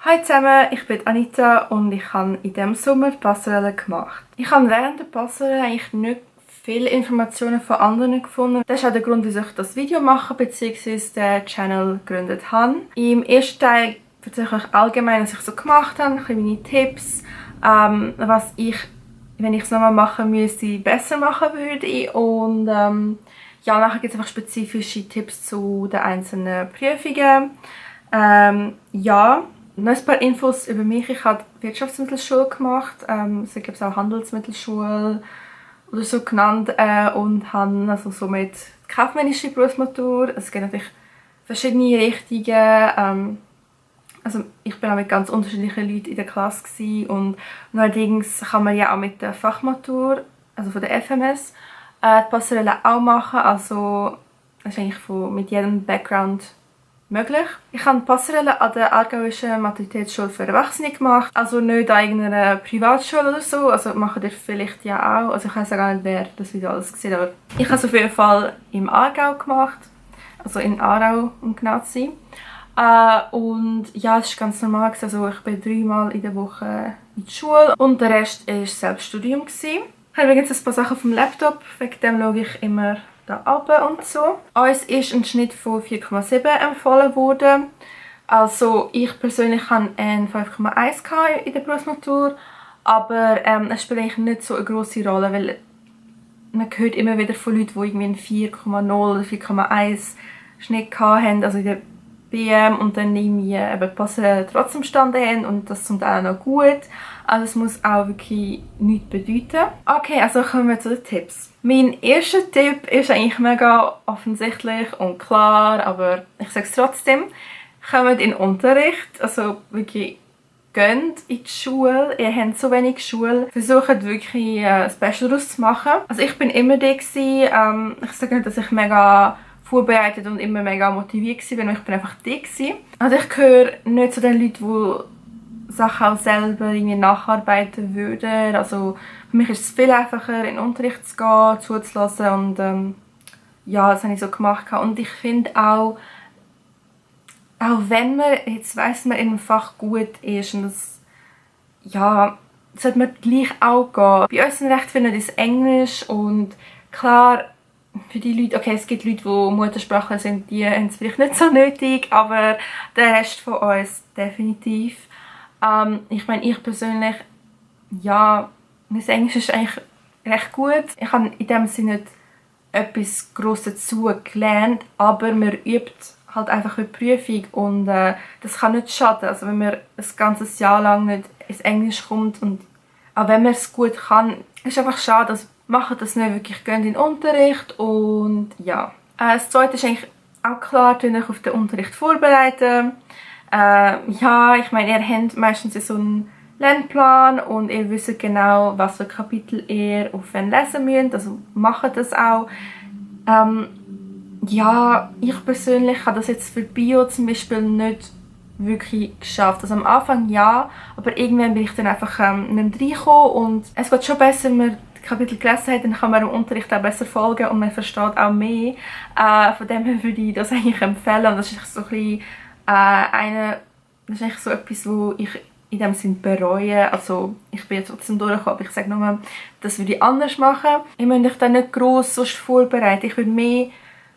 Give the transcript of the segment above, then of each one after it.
Hi zusammen, ich bin Anita und ich habe in diesem Sommer die Passerelle gemacht. Ich habe während der Passerelle eigentlich nicht viele Informationen von anderen gefunden. Das ist auch der Grund, wieso ich das Video mache bzw. den Channel gegründet habe. Im ersten Teil erzähle ich euch allgemein, was ich so gemacht habe, ein bisschen meine Tipps, was ich, wenn ich es nochmal machen müsste, besser machen würde. Und ja, nachher gibt es einfach spezifische Tipps zu den einzelnen Prüfungen. Ja. Noch ein paar Infos über mich. Ich habe Wirtschaftsmittelschule gemacht, es gibt auch Handelsmittelschule oder so genannt, und habe also somit kaufmännische Berufsmatur. Es gibt natürlich verschiedene Richtungen. Also ich bin auch mit ganz unterschiedlichen Leuten in der Klasse gewesen, und neuerdings kann man ja auch mit der Fachmatur, also von der FMS, die Passerelle auch machen. Also das ist eigentlich mit jedem Background möglich. Ich habe die Passerelle an der Aargauischen Maturitätsschule für Erwachsene gemacht, also nicht an irgendeiner Privatschule oder so, also machen ihr vielleicht ja auch, also ich weiß ja gar nicht, wer das Video alles gesehen hat, aber ich habe es auf jeden Fall im Aargau gemacht, also in Aarau, um genau zu sein. Und ja, es ist ganz normal, also ich bin 3-mal in der Woche in die Schule und der Rest war Selbststudium. Ich habe übrigens ein paar Sachen vom Laptop, wegen dem schaue ich immer da runter und so. Uns ist ein Schnitt von 4,7 empfohlen worden. Also ich persönlich hatte einen 5,1 in der Berufsmatur, aber es spielt eigentlich nicht so eine grosse Rolle, weil man hört immer wieder von Leuten, die irgendwie einen 4,0 oder 4,1 Schnitt hatten, also in der BM, und dann irgendwie eben Passerelle trotzdem bestanden haben und das zum Teil auch noch gut. Also es muss auch wirklich nichts bedeuten. Okay, also kommen wir zu den Tipps. Mein erster Tipp ist eigentlich mega offensichtlich und klar, aber ich sage es trotzdem. Kommt in den Unterricht, also wirklich geht in die Schule. Ihr habt so wenig Schule. Versucht wirklich das Beste daraus zu machen. Also ich bin immer da gewesen. Ich sage nicht, dass ich mega vorbereitet und immer mega motiviert war, weil ich bin einfach da gewesen. Also ich gehöre nicht zu den Leuten, die Sachen auch selber irgendwie nacharbeiten würden. Also für mich ist es viel einfacher, in den Unterricht zu gehen, zuzulassen, und ja, das habe ich so gemacht. Und ich finde auch wenn man jetzt weiss, man in einem Fach gut ist, und das, ja, sollte man gleich auch gehen. Bei uns sind recht viele das Englisch, und klar, für die Leute, okay, es gibt Leute, die Muttersprachler sind, die haben es vielleicht nicht so nötig, aber der Rest von uns definitiv. Ich meine, ich persönlich, ja, mein Englisch ist eigentlich recht gut. Ich habe in dem Sinne nicht etwas gross dazu gelernt, aber man übt halt einfach für die Prüfung, und das kann nicht schaden. Also wenn man ein ganzes Jahr lang nicht ins Englisch kommt, und auch wenn man es gut kann, ist es einfach schade. Also macht das nicht wirklich, gehen in den Unterricht, und ja. Das Zweite ist eigentlich auch klar, euch auf den Unterricht vorbereiten. Ja, ich meine, ihr habt meistens so einen Lernplan und ihr wisst genau, was für Kapitel ihr auf wen lesen müsst, also macht das auch. Ja, ich persönlich habe das jetzt für Bio zum Beispiel nicht wirklich geschafft. Also am Anfang ja, aber irgendwann bin ich dann einfach nicht reingekommen, und es geht schon besser, wenn man die Kapitel gelesen hat, dann kann man im Unterricht auch besser folgen und man versteht auch mehr. Von dem her würde ich das eigentlich empfehlen, und das ist so ein bisschen das ist eigentlich so etwas, wo ich in dem Sinn bereue. Also ich bin jetzt trotzdem durchgekommen, aber ich sage nochmal, das würde ich anders machen. Ich möchte mich dann nicht gross sonst vorbereiten. Ich würde mehr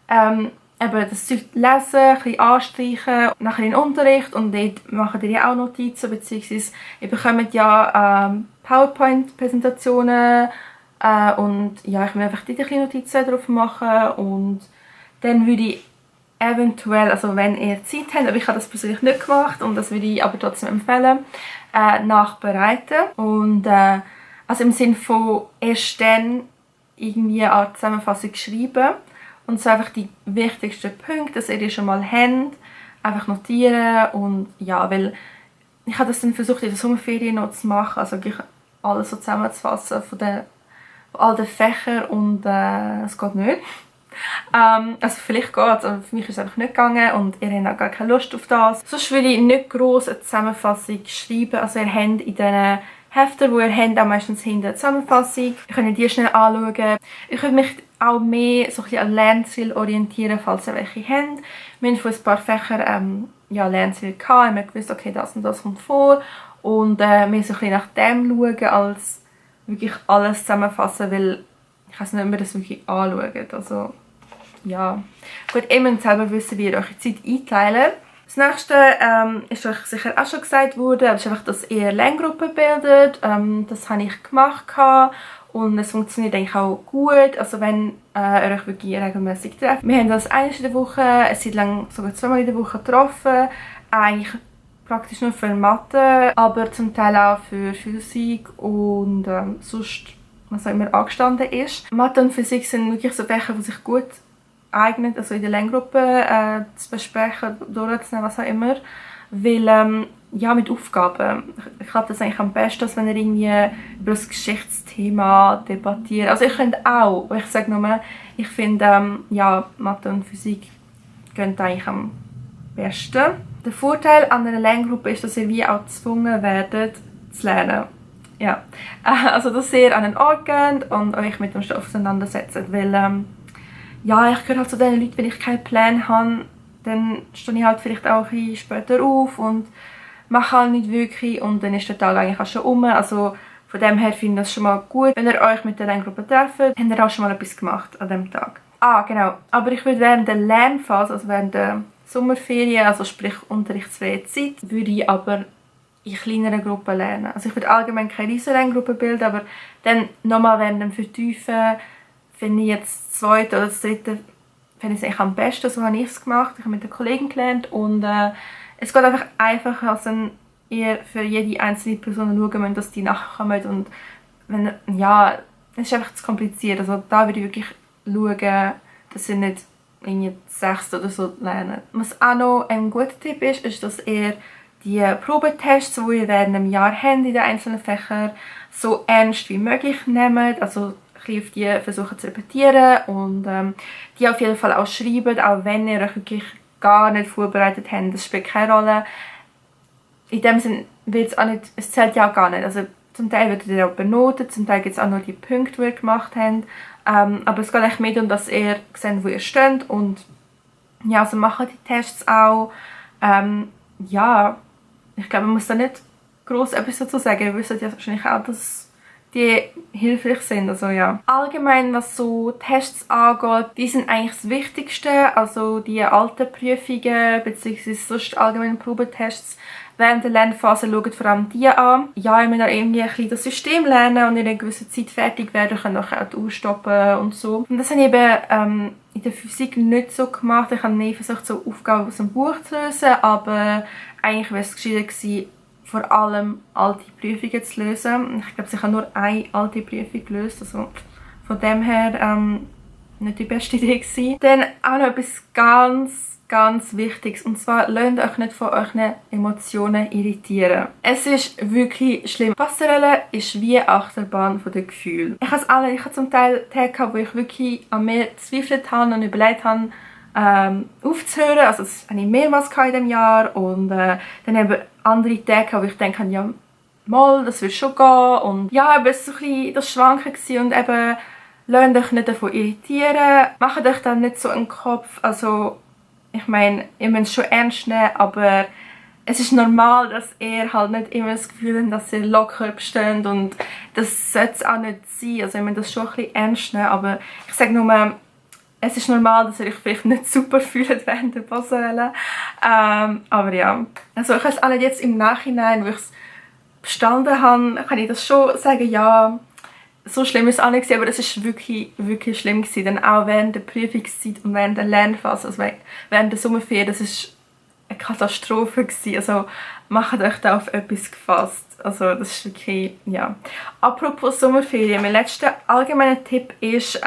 eben das Zeug lesen, ein bisschen anstreichen, nachher in den Unterricht, und dort macht ihr ja auch Notizen, beziehungsweise ihr bekommt ja PowerPoint-Präsentationen, und ja, ich will einfach dort ein bisschen Notizen drauf machen, und dann würde ich eventuell, also wenn ihr Zeit habt, aber ich habe das persönlich nicht gemacht, und das würde ich aber trotzdem empfehlen, nachbereiten, und also im Sinne von erst dann irgendwie eine Art Zusammenfassung schreiben, und so einfach die wichtigsten Punkte, dass ihr die schon mal habt, einfach notieren. Und ja, weil ich habe das dann versucht, in der Sommerferien noch zu machen, also wirklich alles so zusammenzufassen von all den Fächern, und es geht nicht. Also vielleicht geht es, aber für mich ist es einfach nicht gegangen, und ihr habt auch gar keine Lust auf das. Sonst würde ich nicht gross eine Zusammenfassung schreiben, also ihr habt in diesen Heften, die ihr habt, auch meistens hinter eine Zusammenfassung. Ihr könnt die schnell anschauen. Ich würde mich auch mehr so ein bisschen an Lernziel orientieren, falls ihr welche habt. Wir haben von ein paar Fächern ja, Lernziele gehabt. Ich wusste, okay, das und das kommt vor. Und mehr so ein bisschen nach dem schauen, als wirklich alles zusammenfassen, weil ich weiß nicht, ob wir das wirklich anschauen. Also, ja. Gut, ihr müsst selber wissen, wie ihr eure Zeit einteilt. Das nächste ist euch sicher auch schon gesagt worden, aber ist einfach, dass ihr Lerngruppen bildet. Das habe ich gemacht und es funktioniert eigentlich auch gut. Also wenn ihr euch wirklich regelmäßig trefft. Wir haben uns einmal in der Woche, eine Zeit lang sogar zweimal in der Woche getroffen. Eigentlich praktisch nur für Mathe, aber zum Teil auch für Physik und sonst, was auch immer angestanden ist. Mathe und Physik sind wirklich so Fächer, die sich gut eignen, also in der Lerngruppe zu besprechen, durchzunehmen, was auch immer. Weil, ja, mit Aufgaben. Ich glaube, das eigentlich am besten, als wenn ihr irgendwie über das Geschichtsthema debattiert. Also ich finde auch, ich sage nur, ich finde, ja, Mathe und Physik gehen eigentlich am besten. Der Vorteil an einer Lerngruppe ist, dass ihr wie auch gezwungen werdet, zu lernen. Ja. Also, dass ihr an einen Ort geht und euch mit dem Stoff auseinandersetzt. Weil, ja, ich gehöre halt zu den Leuten, wenn ich keinen Plan habe, dann stehe ich halt vielleicht auch ein bisschen später auf und mache halt nicht wirklich und dann ist der Tag eigentlich auch schon um. Also von dem her finde ich das schon mal gut. Wenn ihr euch mit der Lerngruppe trefft, habt ihr auch schon mal etwas gemacht an diesem Tag. Ah, genau. Aber ich würde während der Lernphase, also während der Sommerferien, also sprich unterrichtsfreie Zeit, würde ich aber in kleineren Gruppen lernen. Also ich würde allgemein keine riesen Lerngruppe bilden, aber dann nochmal während dem Vertiefen finde ich jetzt das zweite oder das dritte finde ich es eigentlich am besten. So habe ich es gemacht. Ich habe mit einer Kollegin gelernt und es geht einfach einfacher, als wenn ihr für jede einzelne Person schauen müsst, dass die nachkommen. Und wenn, ja, es ist einfach zu kompliziert. Also da würde ich wirklich schauen, dass ihr nicht irgendwie 6 oder so lernt. Was auch noch ein guter Tipp ist, ist, dass ihr die Probetests, die ihr während einem Jahr habt in den einzelnen Fächern, so ernst wie möglich nehmt. Also auf die versuchen zu repetieren und die auf jeden Fall auch schreiben, auch wenn ihr euch wirklich gar nicht vorbereitet habt. Das spielt keine Rolle. In dem Sinne wird es auch nicht, es zählt ja auch gar nicht. Also zum Teil wird ihr auch benotet, zum Teil gibt es auch nur die Punkte, die ihr gemacht habt. Aber es geht echt mehr darum, dass ihr seht, wo ihr steht und ja, also machen die Tests auch. Ja, ich glaube, man muss da nicht gross etwas dazu sagen. Ihr wisst ja wahrscheinlich auch, dass die hilfreich sind, also ja. Allgemein, was so Tests angeht, die sind eigentlich das Wichtigste, also die alten Prüfungen bzw. sonst allgemeine Probetests während der Lernphase schaut vor allem die an. Ja, ich muss auch irgendwie ein bisschen das System lernen und in einer gewissen Zeit fertig werden, können auch ausstoppen und so. Und das habe ich eben in der Physik nicht so gemacht. Ich habe nie versucht, so Aufgaben aus dem Buch zu lösen, aber eigentlich wäre es gescheiter gewesen, vor allem alte Prüfungen zu lösen. Ich glaube, ich habe nur eine alte Prüfung gelöst, also von dem her nicht die beste Idee gewesen. Dann auch noch etwas ganz Wichtiges, und zwar lasst euch nicht von euren Emotionen irritieren. Es ist wirklich schlimm. Passerelle ist wie eine Achterbahn von den Gefühlen. Ich habe zum Teil Tage gehabt, wo ich wirklich an mir gezweifelt habe und überlegt habe, aufzuhören. Also das habe ich mehrmals in diesem Jahr. Und dann eben andere Tage, wo ich denke, ja, mal, das wird schon gehen. Und ja, eben, es war so ein bisschen das Schwanken und eben, lasst euch nicht davon irritieren. Macht euch dann nicht so einen Kopf. Also, ich meine, ihr müsst es schon ernst nehmen, aber es ist normal, dass ihr halt nicht immer das Gefühl habt, dass ihr locker steht und das sollte es auch nicht sein. Also, ihr müsst das schon ein bisschen ernst nehmen, aber ich sage nur, es ist normal, dass ihr euch vielleicht nicht super fühlt während der Passerelle. Aber ja, also ich kann es alle jetzt im Nachhinein, wo ich es bestanden habe, kann ich das schon sagen, ja, so schlimm ist es auch nicht, aber es ist wirklich schlimm gewesen. Denn auch während der Prüfungszeit und während der Lernphase, also während der Sommerferien, das ist eine Katastrophe gewesen. Also macht euch da auf etwas gefasst. Also das ist wirklich, ja. Apropos Sommerferien, mein letzter allgemeiner Tipp ist,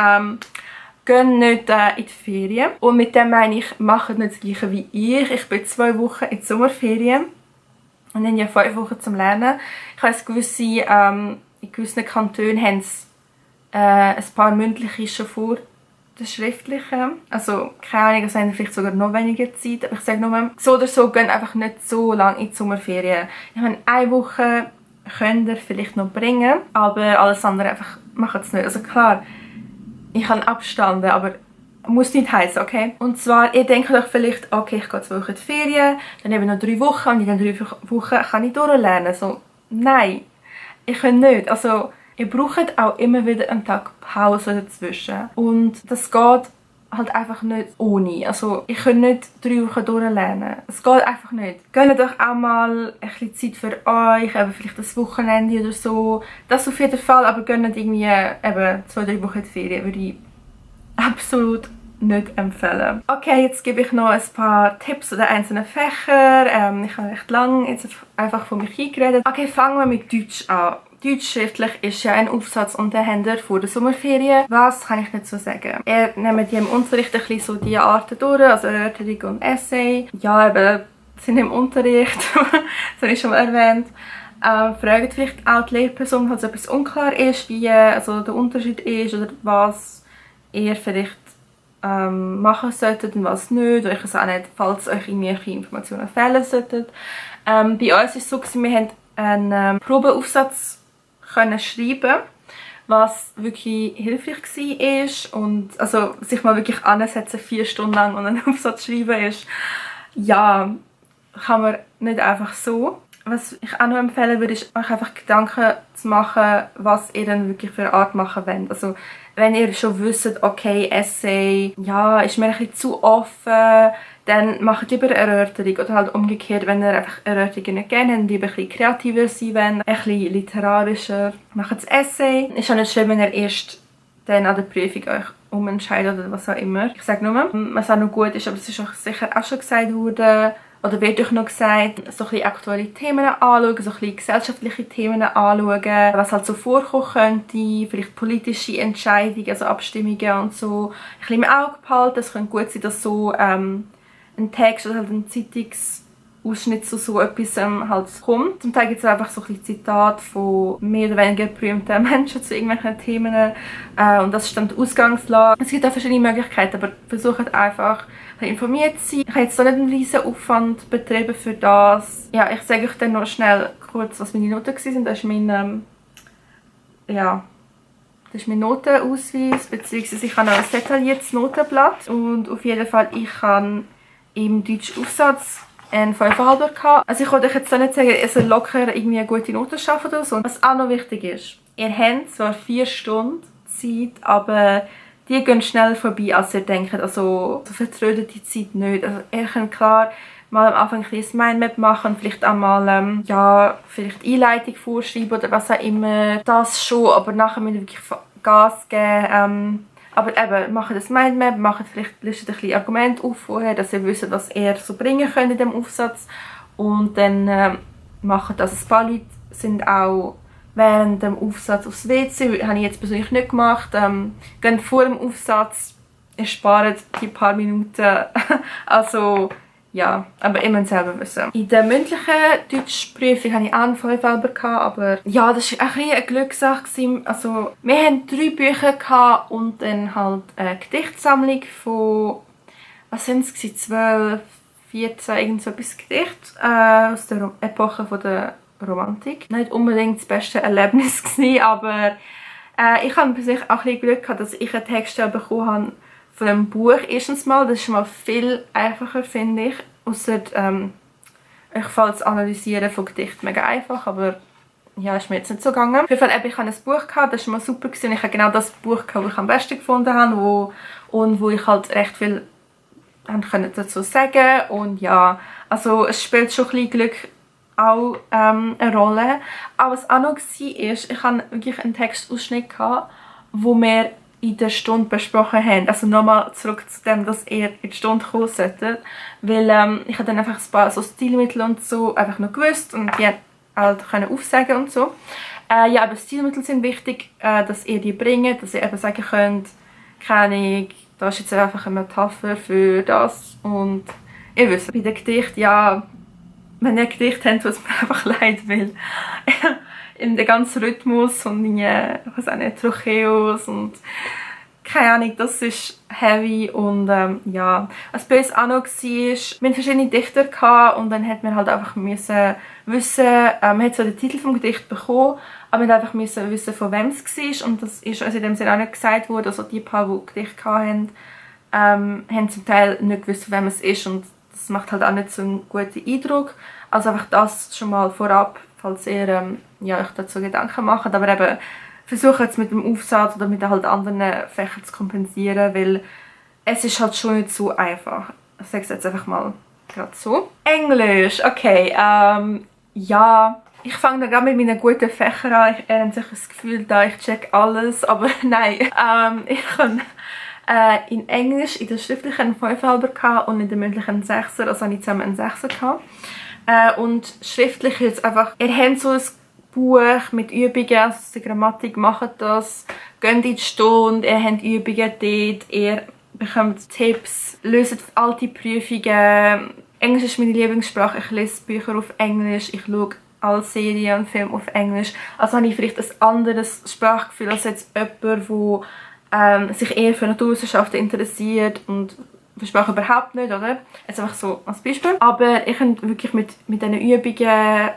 geht nicht in die Ferien. Und mit dem meine ich, macht nicht das Gleiche wie ich. Ich bin 2 Wochen in die Sommerferien und dann ja 5 Wochen zum Lernen. Ich weiss, in gewissen Kantonen haben sie ein paar mündliche schon vor den schriftlichen. Also keine Ahnung, es haben vielleicht sogar noch weniger Zeit. Aber ich sage nur, so oder so, gehen einfach nicht so lange in die Sommerferien. Ich meine, 1 Woche könnt ihr vielleicht noch bringen, aber alles andere einfach macht es nicht. Also klar, ich habe Abstände, aber Muss nicht heißen, okay? Und zwar, ihr denkt euch vielleicht, okay, ich gehe 2 Wochen in die Ferien, dann eben noch 3 Wochen und in den 3 Wochen kann ich durchlernen. So, nein, ich kann nicht. Also, ihr braucht auch immer wieder einen Tag Pause dazwischen. Und das geht halt einfach nicht ohne. Also, ich kann nicht 3 Wochen durchlernen. Es geht einfach nicht. Gönnt euch auch mal ein bisschen Zeit für euch, eben vielleicht das Wochenende oder so. Das auf jeden Fall, aber gönnt irgendwie eben 2-3 Wochen in die Ferien, würde ich absolut nicht empfehlen. Okay, jetzt gebe ich noch ein paar Tipps zu den einzelnen Fächern. Ich habe recht lange jetzt einfach von mich eingeredet. Okay, fangen wir mit Deutsch an. Deutsch schriftlich ist ja ein Aufsatz und den habt ihr vor der Sommerferien. Was kann ich dazu sagen? Ihr nehmt im Unterricht ein bisschen so die Arten durch, also Erörterung und Essay. Ja, eben, sind im Unterricht, das habe ich schon mal erwähnt. Fragt vielleicht auch die Lehrperson, falls etwas unklar ist, wie also der Unterschied ist oder was ihr vielleicht machen solltet und was nicht. Oder ich weiß auch nicht, falls euch irgendwelche Informationen fehlen sollten. Bei uns ist es so, wir haben einen Probeaufsatz können schreiben, was wirklich hilfreich war. Und also sich mal wirklich ansetzen, 4 Stunden lang und einen Aufsatz schreiben ist, ja, kann man nicht einfach so. Was ich auch noch empfehlen würde, ist euch einfach Gedanken zu machen, was ihr dann wirklich für eine Art machen wollt. Also wenn ihr schon wisst, okay, Essay, ja, ist mir ein bisschen zu offen, dann macht lieber eine Erörterung. Oder halt umgekehrt, wenn ihr einfach Erörterungen nicht gerne habt, lieber ein bisschen kreativer sein wollt, ein bisschen literarischer, macht das Essay. Ist auch nicht schlimm, wenn ihr erst dann an der Prüfung euch umentscheidet oder was auch immer. Ich sage nur, was auch noch gut ist, aber es ist auch sicher auch schon gesagt worden, oder wird euch noch gesagt, so ein bisschen aktuelle Themen anschauen, so ein bisschen gesellschaftliche Themen anschauen, was halt so vorkommen könnte, vielleicht politische Entscheidungen, also Abstimmungen und so, ein bisschen im Auge behalten. Es könnte gut sein, dass so ein Text oder halt ein Zeitungsausschnitt zu so etwas halt kommt. Zum Teil gibt es einfach so ein bisschen Zitate von mehr oder weniger berühmten Menschen zu irgendwelchen Themen und das ist dann die Ausgangslage. Es gibt auch verschiedene Möglichkeiten, aber versucht einfach informiert sein. Ich habe jetzt da nicht einen riesen Aufwand betrieben für das. Ja, ich sage euch dann noch schnell kurz, was meine Noten waren. Das ist mein, das ist mein Notenausweis, beziehungsweise ich habe noch ein detailliertes Notenblatt. Und auf jeden Fall, ich habe im deutschen Aufsatz einen 5,5 gehabt. Also ich wollte euch jetzt nicht sagen, ihr sollt locker irgendwie eine gute Note schaffen oder so. Was auch noch wichtig ist, ihr habt zwar 4 Stunden Zeit, aber die gehen schneller vorbei, als ihr denkt. Also vertrödet die Zeit nicht. Also ihr könnt klar mal am Anfang ein kleines Mindmap machen, vielleicht einmal vielleicht Einleitung vorschreiben oder was auch immer. Das schon, aber nachher müsst ihr wirklich Gas geben. Aber eben, macht das Mindmap, listet ein bisschen Argumente auf vorher, dass ihr wisst, was ihr so bringen könnt in dem Aufsatz. Und dann macht das. Ein paar Leute sind auch während dem Aufsatz aufs WC, habe ich jetzt persönlich nicht gemacht. Geht vor dem Aufsatz, ihr spart die paar Minuten. Also ja, aber immer selber wissen. In der mündlichen Deutschprüfung hatte ich auch einen 5 gehabt, aber ja, das war ein bisschen eine Glückssache. Also wir hatten 3 Bücher gehabt und dann halt eine Gedichtsammlung von, was sind es, 12, 14, irgend so etwas Gedicht aus der Epoche von der Romantik. Nicht unbedingt das beste Erlebnis gewesen, aber ich habe persönlich auch ein bisschen Glück gehabt, dass ich einen Text bekommen habe von einem Buch. Erstens mal, das ist schon mal viel einfacher, finde ich. Ausser ich fällt das Analysieren von Gedichten mega einfach, aber ja, ist mir jetzt nicht so gegangen. Auf jeden Fall, ich hatte ein Buch gehabt, das war mal super gewesen. Ich habe genau das Buch gehabt, das ich am besten gefunden habe, wo ich halt recht viel dazu sagen. Und ja, also es spielt schon ein bisschen Glück auch eine Rolle. Aber was auch noch war, ist, ich hatte wirklich einen Textausschnitt, wo wir in der Stunde besprochen haben. Also nochmal zurück zu dem, dass ihr in die Stunde kommen solltet. Weil ich habe dann einfach ein paar so Stilmittel und so einfach noch gewusst und die halt können aufsagen und so. Ja, aber Stilmittel sind wichtig, dass ihr die bringt, dass ihr eben sagen könnt, keine Ahnung, da ist jetzt einfach eine Metapher für das und ihr wisst, bei den Gedichten, ja, wenn ihr ein Gedicht habt, tut es mir einfach leid, weil in der ganzen Rhythmus und in was auch nicht, Trocheus und keine Ahnung, das ist heavy und ja. Was bei uns auch noch war, wir hatten verschiedene Dichter gehabt und dann hat man halt einfach müssen wissen, man hat so den Titel vom Gedicht bekommen, aber man hat einfach müssen wissen, von wem es war und das ist uns in dem Sinne auch nicht gesagt worden, also die paar, die Gedichte hatten, haben zum Teil nicht gewusst, von wem es ist und das macht halt auch nicht so einen guten Eindruck. Also einfach das schon mal vorab, falls ihr euch dazu Gedanken macht. Aber eben versucht es mit dem Aufsatz oder mit halt anderen Fächern zu kompensieren, weil es ist halt schon nicht so einfach. Ich sage es jetzt einfach mal gerade so. Englisch, okay. Ja, ich fange dann gerade mit meinen guten Fächern an. Ich habe sicher das Gefühl, da ich check alles, aber nein. Ich habe in Englisch in der schriftlichen 5er und in der mündlichen 6er, also habe ich zusammen einen 6er gehabt. Und schriftlich jetzt einfach, ihr habt so ein Buch mit Übungen, also die Grammatik, macht das, geht in die Stunde, ihr habt Übungen dort, ihr bekommt Tipps, löst alte Prüfungen. Englisch ist meine Lieblingssprache, ich lese Bücher auf Englisch, ich schaue alle Serien und Filme auf Englisch. Also habe ich vielleicht ein anderes Sprachgefühl als jetzt jemand, der sich eher für Naturwissenschaften interessiert und für Sprache überhaupt nicht, oder? Jetzt einfach so als Beispiel. Aber ich kann wirklich mit diesen Übungen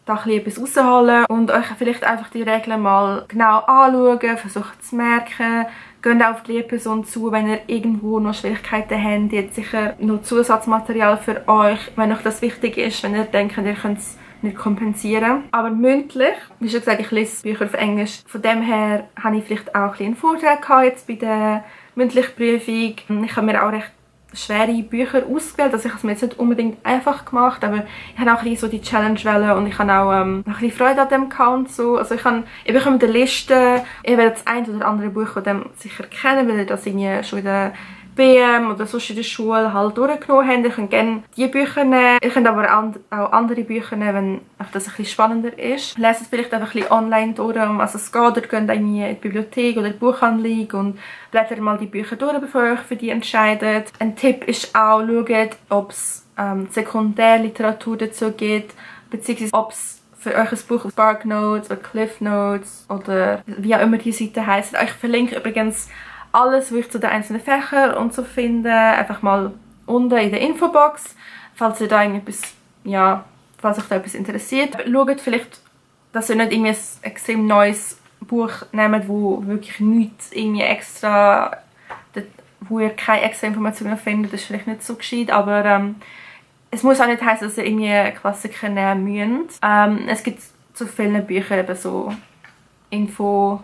da etwas rausholen und euch vielleicht einfach die Regeln mal genau anschauen, versuchen zu merken. Geht auf die Lehrperson zu, wenn ihr irgendwo noch Schwierigkeiten habt. Die hat sicher noch Zusatzmaterial für euch, wenn euch das wichtig ist, wenn ihr denkt, ihr könnt es nicht kompensieren. Aber mündlich, wie schon gesagt, ich lese Bücher auf Englisch. Von dem her habe ich vielleicht auch einen Vortrag gehabt jetzt bei der mündlichen Prüfung. Ich habe mir auch recht schwere Bücher ausgewählt, also ich habe es mir jetzt nicht unbedingt einfach gemacht, aber ich habe auch ein bisschen so die Challenge wollen und ich habe auch ein bisschen Freude an dem Account. So. Also ich bekomme eine Liste, ihr werdet das ein oder andere Buch von dem sicher kennen, weil ihr das irgendwie schon in der BM oder sonst in der Schule halt durchgenommen habt. Ihr könnt gerne diese Bücher nehmen, ihr könnt aber auch andere Bücher nehmen, wenn euch das ein bisschen spannender ist. Lest es vielleicht einfach ein bisschen online durch, also es geht, ihr geht irgendwie in die Bibliothek oder die Buchhandlung und blättert mal die Bücher durch, bevor ihr euch für die entscheidet. Ein Tipp ist auch, schaut, ob es Sekundärliteratur dazu gibt, beziehungsweise ob es für euch ein Buch auf SparkNotes oder CliffNotes oder wie auch immer die Seite heisst. Ich verlinke übrigens alles, was ich zu den einzelnen Fächern und so finde, einfach mal unten in der Infobox, falls ihr da irgendetwas, falls euch da etwas interessiert. Schaut vielleicht, dass ihr nicht irgendwie ein extrem neues Buch nehmt, wo wirklich nichts irgendwie extra, wo ihr keine extra Informationen findet, das ist vielleicht nicht so gescheit, aber es muss auch nicht heißen, dass ihr irgendwie Klassiker nehmen müsst. Es gibt zu vielen Büchern eben so Infoseiten,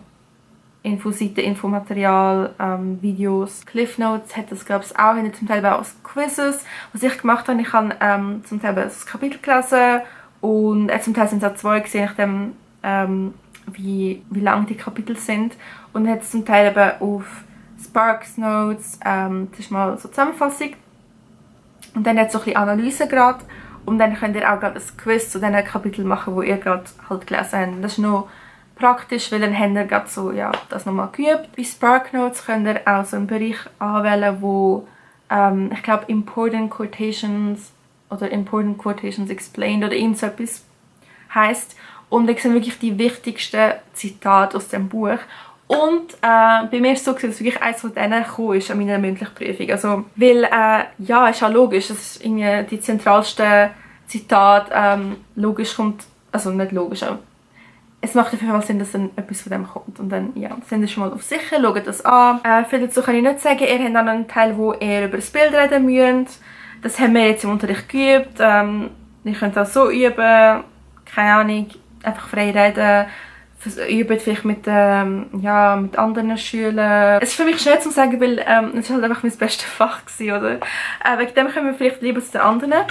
Infomaterial, Videos. CliffNotes hat das, glaube ich, auch. Ich habe zum Teil auch Quizzes, was ich gemacht habe. Ich habe zum Teil ein Kapitel gelesen und zum Teil sind es auch 2 gewesen, je nachdem, wie lang die Kapitel sind. Und hat zum Teil eben auf SparkNotes, das ist mal so eine Zusammenfassung. Und dann hat es so ein bisschen Analyse gerade. Und dann könnt ihr auch gerade ein Quiz zu diesen Kapiteln machen, wo ihr gerade halt gelesen habt. Das ist noch praktisch, weil dann habt ihr gerade so, das nochmal geübt. Bei SparkNotes könnt ihr auch so einen Bereich anwählen, wo ich glaube Important Quotations oder Important Quotations Explained oder irgend so etwas heisst. Und ich sehe wirklich die wichtigsten Zitate aus dem Buch. Und bei mir ist es so, dass wirklich eines von denen gekommen ist an meiner mündlichen Prüfung. Also, weil, ist ja logisch, das ist irgendwie die zentralste Zitat, logisch kommt, also nicht logisch, aber es macht auf jeden Fall Sinn, dass dann etwas von dem kommt. Und dann, sind ihr schon mal auf sicher, schaut das an. Viel dazu kann ich nicht sagen, ihr habt dann einen Teil, wo ihr über das Bild reden müsst. Das haben wir jetzt im Unterricht geübt. Ihr könnt das so üben, keine Ahnung, einfach frei reden. Übt vielleicht mit anderen Schülern. Es ist für mich schwer zu sagen, weil es halt einfach mein bestes Fach war, oder? Wegen dem kommen wir vielleicht lieber zu den anderen.